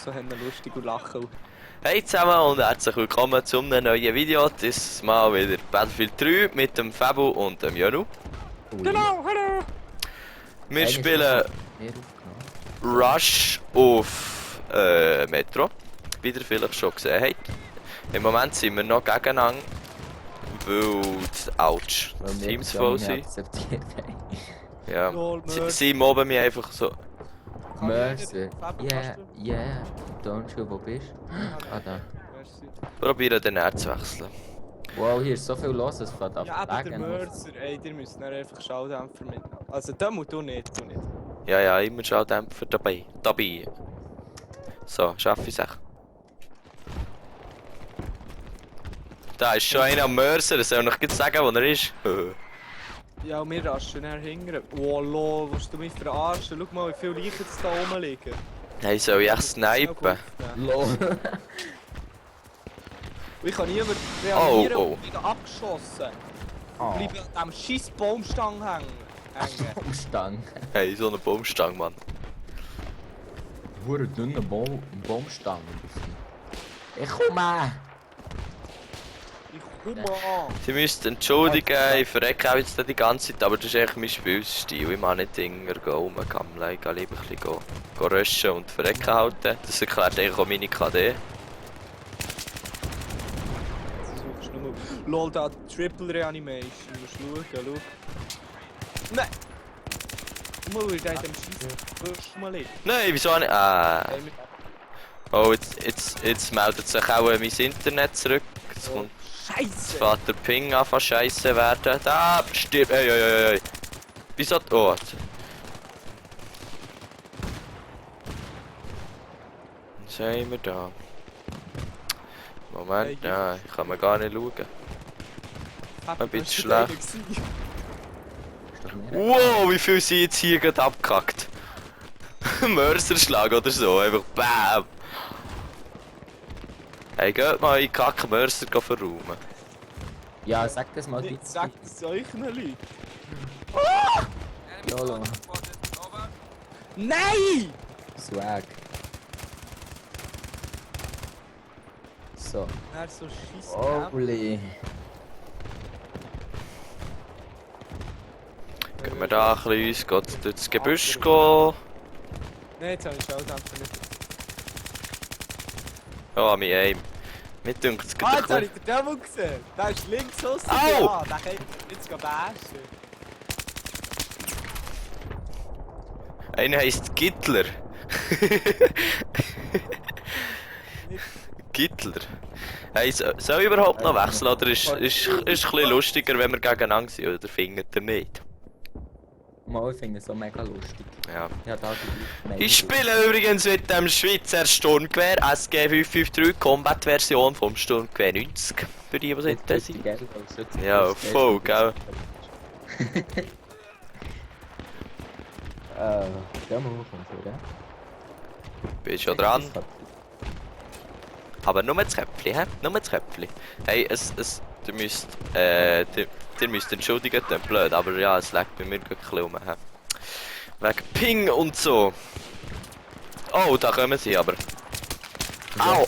so lustig und lachen. Hey zusammen und herzlich willkommen zu einem neuen Video. Dieses Mal wieder Battlefield 3 mit dem Fabu und dem Janu. Genau, hallo! Wir spielen Rush auf Metro, wie ihr vielleicht schon gesehen habt. Im Moment sind wir noch gegeneinander, weil die Teams voll sind. Ja, sie mobben mich einfach so. Mercer, yeah, don't you, wo bist du? Ah, da. Probieren den Erd zu wechseln. Wow, hier ist so viel los, es fährt auf Ja, aber der Mercer, ey, ihr müsst dann einfach Schalldämpfer mitnehmen. Also, da musst du nicht, Ja, immer Schalldämpfer dabei. So, schaffe ich es echt. Da ist schon einer am Mercer, soll ich noch sagen, wo er ist? Ja, und wir raschen nachher hinten. Oh, lol, willst du mich verarschen? Schau mal, wie viele Leichen da oben liegen. Hey, soll ich echt snipen? Lol. Ich kann niemanden reanimieren Oh. und wieder abgeschossen. Oh. Ich bleibe an diesem scheiß Baumstang hängen. Baumstang. Hey, so eine Baumstange, Mann. Hure dünne Baumstang. Ich komme! Ich komme an. Sie müssten entschuldigen, ich verrecke auch jetzt die ganze Zeit, aber das ist echt mein Spielstil. Ich mag nicht Dinger rumgammeln, ich gehe lieber ein bisschen rushen und verrecken halten. Das erklärt eigentlich auch meine KD. Lol, da Triple Reanimation. Du musst schauen, schau. Nein! Mal, wie geht dem Scheiß mal liegen? Nein, wieso nicht? Oh, jetzt meldet sich auch mein Internet zurück. Jetzt kommt Scheiße! Vater Ping an von Scheiße werden. Da stirbt. Ey. Wieso? Oh. Was haben wir da? Moment, ja, ich kann mir gar nicht schauen. Ein bisschen schlecht. Wow, wie viel sind jetzt hier gerade abgekackt? Mörserschlag oder so, einfach BAM! Hey, geht mal in Kack Mörser verräumen. Ja, sag das mal Ich sag es euch nicht. YOLO. Nein! Swag. So. Er ist so scheiße. Holy. Gehen wir da ein bisschen uns, geht durch das Gebüsch gehen. Nein, jetzt habe ich Schalldämpfer nicht. Oh, mein Aim. Mir dünkt es Ah, gerade jetzt habe ich den Demo gesehen. Der ist links aussen. Au! Ah, den kann ich jetzt bashen. Einer heisst Gittler. Gittler. Hey, soll ich überhaupt noch wechseln oder ist ein bisschen lustiger, wenn wir gegeneinander sind, oder findet ihr nicht? Mal, ich finde es so mega lustig. Ja. Ja, da Ich spiele übrigens mit dem Schweizer Sturmgewehr SG 553 Combat Version vom Sturmgewehr 90. Für die, die es sind. Ja, voll, gell? Der mal kommt so, ja? Bist schon dran? Aber nur das Köpfchen, hä? Nur das Köpfchen. Hey, ihr müsst entschuldigen, das ist blöd, aber ja, es leckt bei mir ein bisschen rum. Hä? Wegen Ping und so. Oh, da kommen sie aber. Au!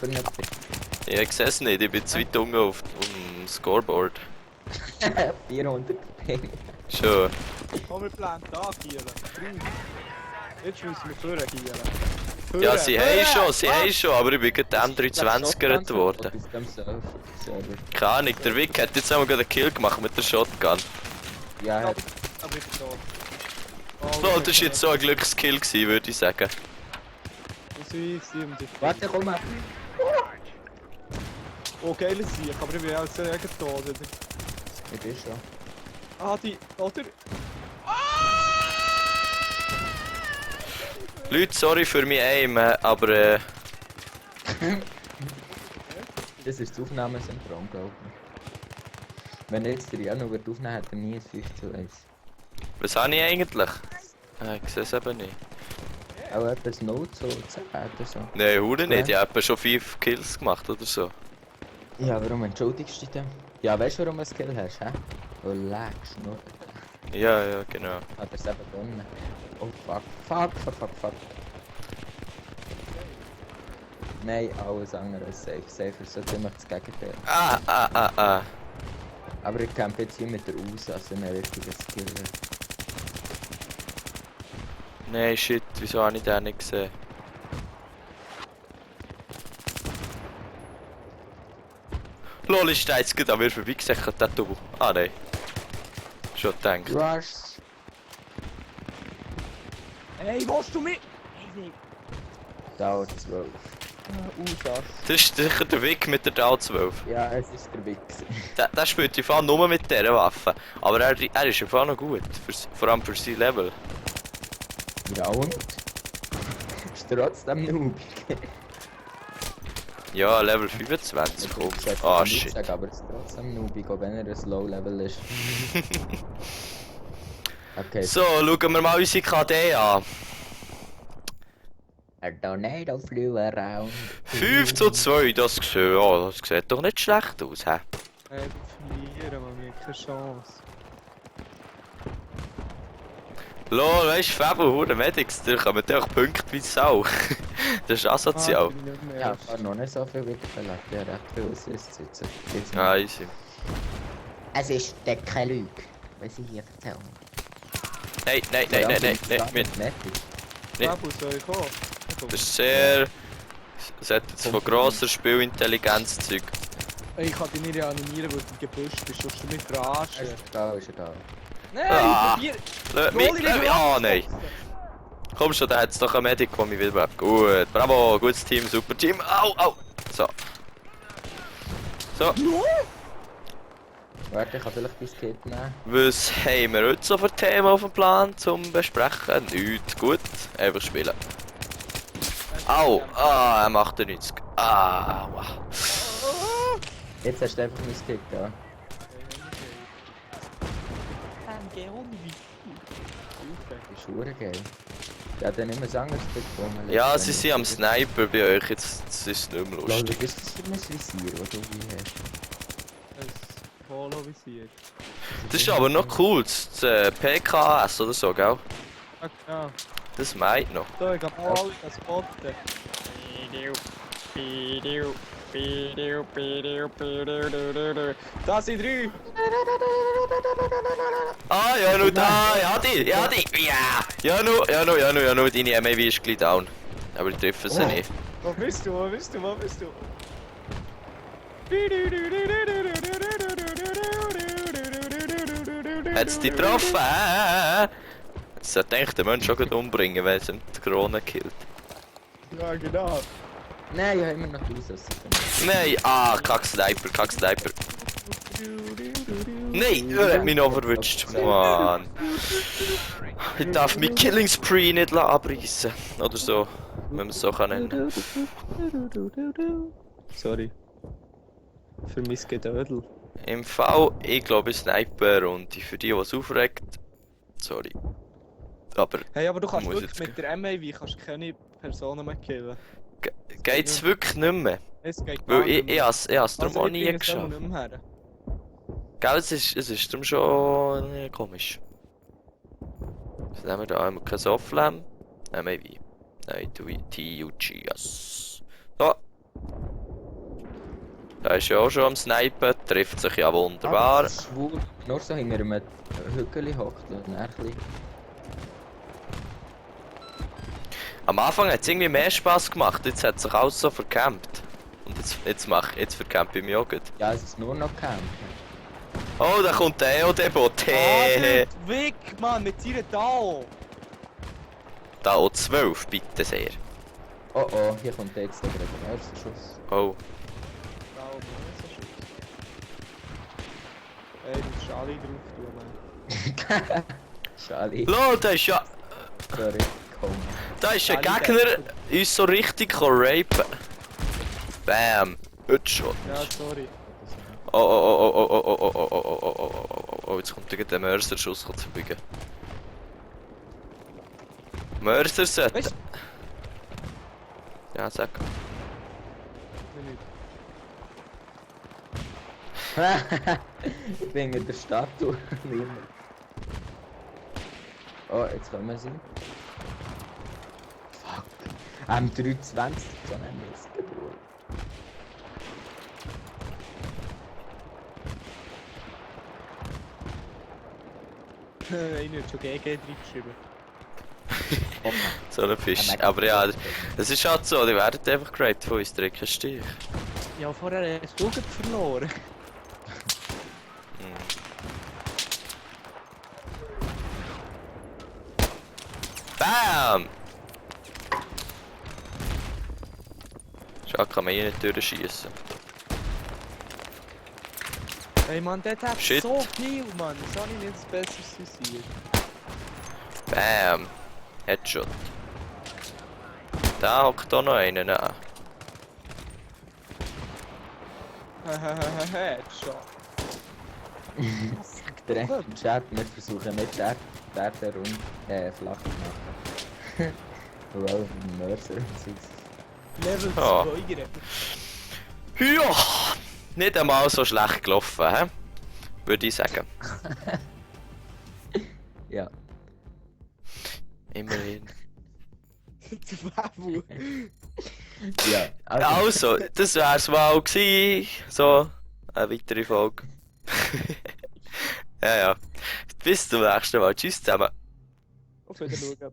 Ja, ich sehe es nicht, ich bin zu weit unten auf dem Scoreboard. 400 Ping. Schon. Komm, wir planen da, Kielen. Jetzt müssen wir vorher Kielen. Ja, sie haben schon, aber ich bin gerade M320er geworden. Keine Ahnung, der Vic hat jetzt einmal gerade einen Kill gemacht mit der Shotgun. Ja, Aber ich bin tot. Oh, das war jetzt so ein Glückskill gewesen, würde ich sagen. warte, komm mal. Oh, geiler Sieg, aber ich bin auch sehr tot. Ich bin schon. Ah, die, oder? Leute, sorry für mein Aim, aber Das ist das Aufnahmesyndrom, glaube ich. Wenn jetzt der Jano wird aufnehmen, hat er nie ein 5:1. was habe ich eigentlich? Ich sehe es eben nicht. Auch etwas Not so 10 oder so. Nein, Hure nicht, ich habe etwa schon 5 Kills gemacht oder so. Ja, warum entschuldigst du dich denn? Ja, weißt du, warum du einen Skill hast, hä? Weil du lagst, nur. Ja, genau. Hat er es eben gewonnen. Oh fuck. Nein, alles andere als safe. Safe ist so ziemlich das Gegenteil. Ah. Aber ich kämpfe jetzt hier mit der USA, also ein richtiger Skill. Nein, shit, wieso habe ich den nicht gesehen? Lol, ist der jetzt gerade an mir vorbeigesäckert, der Double. Ah nein. Schon gedacht. Rush! Hey, willst du mit? Hey, Down 12. Ausas. Das ist sicher der Weg mit der Down 12. Ja, es ist der Wichs. Der spielt im Fall nur mit dieser Waffe. Aber er ist im Fall noch gut. Vor allem für sein Level. Ja und? Ist trotzdem Noob. Ja, Level 25 kommt. Ah shit. Sagen, aber es ist trotzdem Noobig, auch wenn er ein Low-Level ist. Okay. So, schauen wir mal unsere KD an. A tornado flew around. 5:2, das sieht doch nicht schlecht aus, hä? Wir verlieren, man, wir haben keine Chance. Lol, weißt du, Fabel, hure Medics, da kommen die auch Punkte wie Sau. Das ist asozial. bin ich nicht mehr Ja, erst. ich habe noch nicht so viel weggelegt. Ja, recht viel Assists jetzt. Ja, easy. Es ist keine Lüge, was ich hier erzähle. Nein. Nee. Babu, soll ich kommen? Das ist sehr... Es hat jetzt von grosser Spielintelligenz Zeug. Ich kann dich nicht reanimieren, weil du gebüscht bist, sonst du mich verarschen. Ist da, ist da. Nein, Ah. probier! Lass mich... Ah, nein. Komm schon, da hat es doch einen Medic, der mich will. Gut, bravo, gutes Team, super Team. Au! So. Warte, ich kann vielleicht dein Kit nehmen. Was haben wir heute so für Themen auf dem Plan zum Besprechen? Nichts, gut, einfach spielen. Au! Ah, er macht den 90. Ah, wow. Jetzt hast du einfach mein Kit da. Das ist verdammt geil. Ja, dann immer sagen, dass du Ja, sie sind am Sniper bei euch, jetzt das ist nicht mehr Was lustig. ist das für ein Visier, das du hier hast? Ein Holo-Visier. Das ist aber noch cool, das PKS oder so, gell? Ja, Das meint noch. so, ich hab alle spotten. Da sind 3! Ah, ja, nur da, ja, die, ja, deine MAV ist gleich down. Aber ich treffe sie nicht. Wo bist du? Hat's dich getroffen? Das sollte eigentlich den Menschen auch umbringen, wenn es ihm die Krone killt. Ja, genau. Nein, ich habe immer noch die Aussatz. Nein, Kack-Sniper. Nein, er hat mich noch verwünscht. Mann. Ich darf mein Killing Spree nicht abreißen. Oder so, wenn man es so kann nennen. Sorry. Für mein Gedödel. Im Fall, ich glaube Sniper und für die, was aufregt. Sorry. Aber Hey, aber du kannst Muss wirklich jetzt mit der MAV kannst keine Personen mehr killen. geht's wirklich nicht mehr? Es geht Weil ich has darum auch nie bringe es geschafft. nicht mehr her. Gell, es ist darum schon komisch. Was nehmen wir da? Einmal kein Softlam. MAV. Nein, TUG, yes. So. Da ist ja auch schon am Snipen, trifft sich ja wunderbar. Das ist schwul. Nur so hinter einem Hügel hockt und dann ein bisschen... Am Anfang hat es irgendwie mehr Spass gemacht, jetzt hat sich alles so verkämpft. Und jetzt verkämpfe ich mich auch gut. Ja, es ist nur noch campen. Oh, da kommt der EOD-Bot. Weg, Mann, mit seiner Dao! Da auch 12, bitte sehr. Oh oh, hier kommt jetzt der erste Schuss. Oh. Dao, Ey, du musst alle drauf tun, Mann. Schali. Lol, da ist ja... Sorry, komm. Da ist ein Gegner uns so richtig rapen. Bam. Headshot. Ja, sorry. Oh, jetzt kommt der Mörserschuss zu biegen. Mörser sollte... Weißt Ja, sag. Ich bin in der Statue. Oh, jetzt kommen sie. Fuck. M320, so nennen wir es. Einer hat schon GG reingeschrieben. So ein Fisch. Aber ja, es ist halt so, die werden einfach geraped von uns, drücken Stich. Ja, vorher hast du gerade verloren. Bam! Schau, kann man hier nicht durchschießen. Hey Mann, der hat Shit. so viel, Mann. Das habe ich nicht besser suicidiert. Bam! Headshot. Da hockt da noch einer. Ne? Headshot. Sagt der im Chat, wir versuchen nicht der Runde flach zu machen. Wow, Mörser und so. Level Ja. 2 gerät. Ja! Nicht einmal so schlecht gelaufen, hä? Würde ich sagen. Ja. Immerhin. Zwafu. Ja, Also, das wär's mal gewesen. So, eine weitere Folge. Ja, ja. Bis zum nächsten Mal. Tschüss zusammen. Auf Wiedersehen.